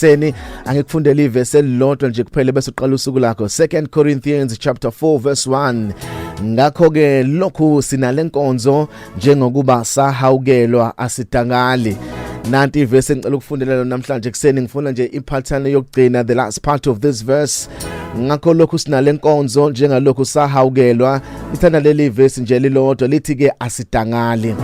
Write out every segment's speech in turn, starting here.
Seni angikufundele ivesi elilodwa nje kuphela bese uqala usuku lakho. 2 Corinthians chapter 4 verse 1. Ngakho ke lokhu sinalenkonzo njengokuba sahawukelwa, asidangali. Nanti ivesi engicela ukufundela lona namhlanje kuseni. Ngifuna nje iphathane yokugcina, the last part of this verse. Ngakho lokhu sinalenkonzo njengalokhu sahawukelwa. Ngithanda leli vesi nje lilodwa, lithi ke asidangali.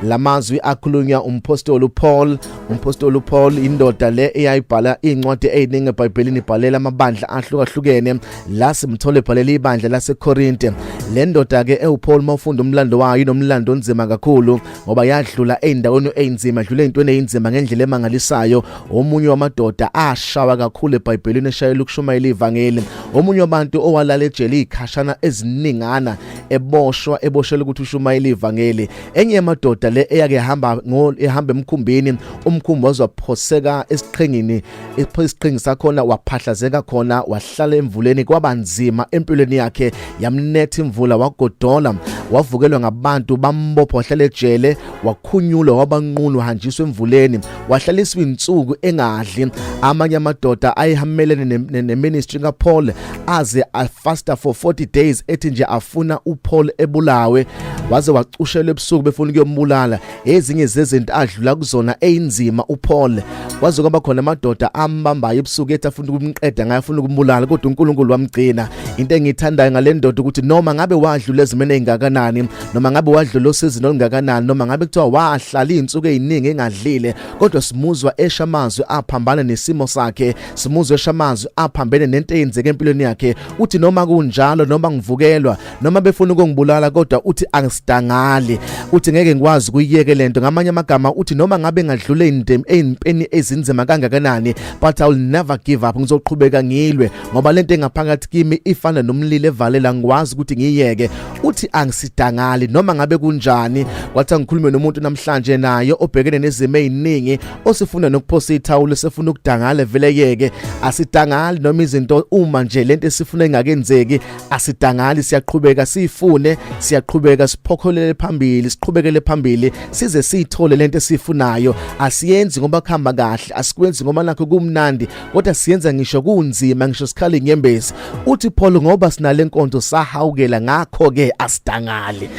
Lamazwi akhulunywa umpostoli uPaul. Umpostoli uPaul, indoda le eyayibhala incwadi eziningi eBhayibhelini, ibhalela amabandla ahlukahlukene. La simthole ebhalela ibandla laseKorinte. Le ndoda ke ewuPaul, mawufunda umlando wayo, inomlando onzima kakhulu ngoba yadlula ezindaweni ezinzima, dlula ezintweni ezinzima ngendlela emangalisayo. Omunye wamadoda ashawa kakhulu eBhayibhelini eshayela ukushumayela ivangeli, omunye wabantu owalala ejele ikhashana eziningana eboshwa, eboshelwa ukuthi ushumayela ivangeli. Enye yamadoda le eyake hamba ngo ehamba emkhumbini, umkhumbi wazophoseka esiqhingini, isiqhingi sakhona waphahlazeka khona, wahlala emvuleni, kwabanzima empilweni yakhe, yamnetha imvula, wagodola, wavukelwa ngabantu, bambopha, wahlala ejele, wakhunyulwa, wabanqunu, wahanjiswa emvuleni, wahlaliswa insuku engadli. Amanye amadoda ayehamelene neministry kaPaul aze afasta for 40 days, ethi nje afuna uPaul ebulawe, waze wacushelwa ebusuku befuna ukuyombulala. Ezinye zezinto adlula kuzona eyinzima uPaul, kwaze kwaba khona amadoda ambambayo ebusuku ethi afuna ukumqeda ngaye, afuna ukumbulala, kodwa uNkulunkulu wamgcina. Into engiyithandayo ngale ndoda ukuthi noma ngabe wadlula ezimene ezingakanani, noma ngabe wadlula osizini olungakanani, noma ngabe kuthiwa wahlala izinsuku eziningi engadlile, kodwa simuzwa esha amazwi aphambana nesimo sakhe, simuzwa esha amazwi aphambene nento eyenzeka empilweni yakhe. Uthi noma kunjalo, noma ngivukelwa, noma befuna ukungibulala, kodwa uthi angisidangali, uthi ngeke ngikwazi ukuyiyeke lento. Ngamanye amagama uthi noma ngabe ngadlula ezimpeni ezinzima kangakanani, but I will never give up, ngizoqhubeka ngilwe ngoba lento engaphakathi kimi ifana nomlilo evalela, ngikwazi ukuthi ngiyeke. Uthi angisidangali noma ngabe kunjani. Kwathi angikhulume nomuntu namhlanje naye obhekene nezimo eziningi, osifuna nokuphosa ithawula, sefuna ukudangala vele yeke. Asidangali noma izinto, uma nje lento esifuna ingakenzeki, asidangali, siyaqhubeka siyifune, siyaqhubeka siphokholele phambili, siqhubekele phambili size siyithole lento esifunayo. Asiyenzi ngoba kuhamba kahle, asikwenzi ngoba nakho kumnandi, kodwa siyenza ngisho kunzima, ngisho sikhala inyembezi. Uthi Paul, ngoba sinale nkonzo sahawukela, ngakho ke asidangali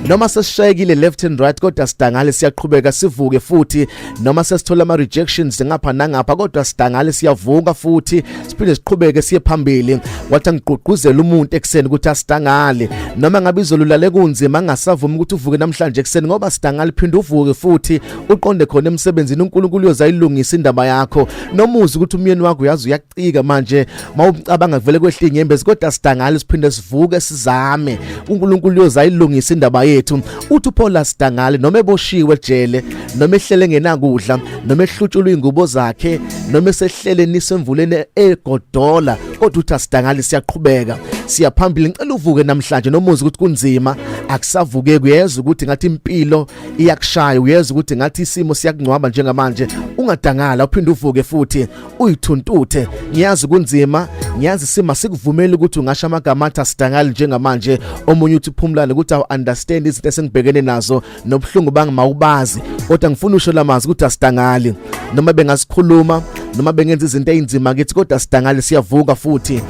noma sesishayekile left and right, kodwa sidangale, siyaqhubeka sivuke futhi. Noma sesithola ama rejections ngapha nangapha, kodwa sidangale, siyavuka futhi, siphinde siqhubeke siye phambili. Wathi angigqugquzela umuntu ekseni ukuthi asidangale noma ngabe izolulale kunzima, angasavumi ukuthi uvuke namhlanje ekseni ngoba sidangale, phinde uvuke futhi uqonde khona emsebenzini. uNkulunkulu uyozayilungisa indaba yakho. Noma uzi ukuthi umyeni wakho uyazi uyacika manje, mawucabanga kuvele kwehla inyembezi, kodwa sidangale, siphinde sivuke, sizame, uNkulunkulu uyozayilungisa indaba yethu. Uthi uPaul asidangale noma eboshiwe ejele, noma ehlele ngenakudla, noma ehlutshulwa ingubo zakhe, noma esehlele nisemvuleni egodola, kodwa uthi asidangali, siyaqhubeka siyaphambili. Ngicela uvuke namhlanje noma uzi ukuthi kunzima, akusavukeki, uyezwa ukuthi ngathi impilo iyakushaya, uyezwa ukuthi ngathi isimo siyakungcwaba njengamanje, ungadangala, uphinde uvuke futhi uyithuntuthe. Ngiyazi kunzima, ngiyazi isimo sikuvumeli ukuthi ungasho amagama athi asidangali njengamanje. Omunye uthi phumlane ukuthi awu understand izinto esengibhekene nazo nobuhlungu bangimawubazi, kodwa ngifuna usho lamazwi ukuthi asidangali noma bengasikhuluma, noma bengenza izinto ezinzima kithi, kodwa asidangali, siyavuka futhi.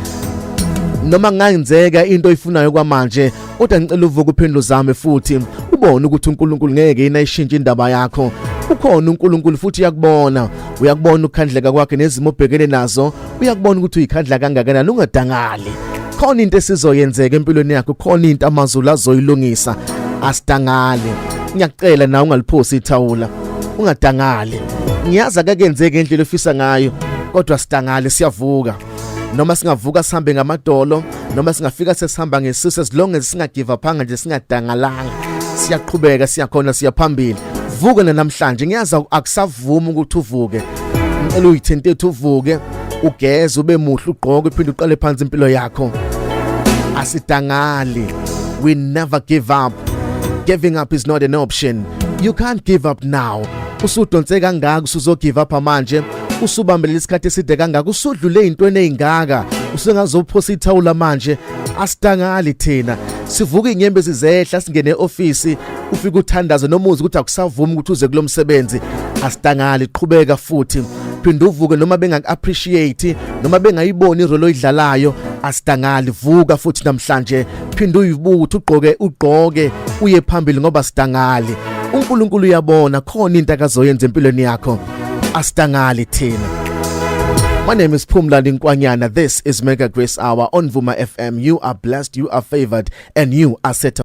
Noma kungenzeka into oyifunayo kwamanje, kodwa ngicela uvuke uphinde uzame futhi, ubone ukuthi uNkulunkulu ngeke yini ayishintshe indaba yakho. Ukhona uNkulunkulu futhi uyakubona, uyakubona ukukhandleka kwakhe nezimo obhekene nazo, uyakubona ukuthi uyikhandla kangakanani. Ungadangali, khona into esizoyenzeka empilweni yakho, khona into amazulu azoyilungisa. Asidangali, ngiyakucela nawe ungaliphosi ithawula, ungadangali. Ngiyazi akakenzeki indlela ofisa ngayo, kodwa sidangali, siyavuka. Noma singavuka sihambe ngamadolo, noma singafika sesihamba ngesisu, as long as singagive up nje, singadangalanga, siyaqhubeka, siyakhona, siyaphambili. Vuka namhlanje, ngiyazi akusavumi ukuthi uvuke, ngicela uyithintethe, uvuke, ugeze, ube muhle, ugqoke, uphinde uqale phansi impilo yakho. Asidangali, we never give up. Giving up is not an option. You can't give up now. Usudonse kangaka, usuzo give up manje? Usubambele isikhathi eside kangaka, usudlule ezintweni ezingaka, usengazophosa ithawula manje? Asidangali thina, sivuka inyembezi zehla, singene eoffice, ufike uthandaze nomuzi ukuthi akusavumi ukuthi uze kulomsebenzi. Asidangali, qhubeka futhi. Phinda uvuke noma bengaku-appreciate, noma bengayiboni irole oyidlalayo. Asidangali, vuka futhi namhlanje, phinda uyibuthe, ugqoke, ugqoke uye phambili, ngoba sidangali. UNkulunkulu uyabona, khona into akazoyenza empilweni yakho. Asidangali thina. My name is Phumlani Nkwanyana. This is Mega Grace Hour on Vuma FM. You are blessed, you are favored, and you are set.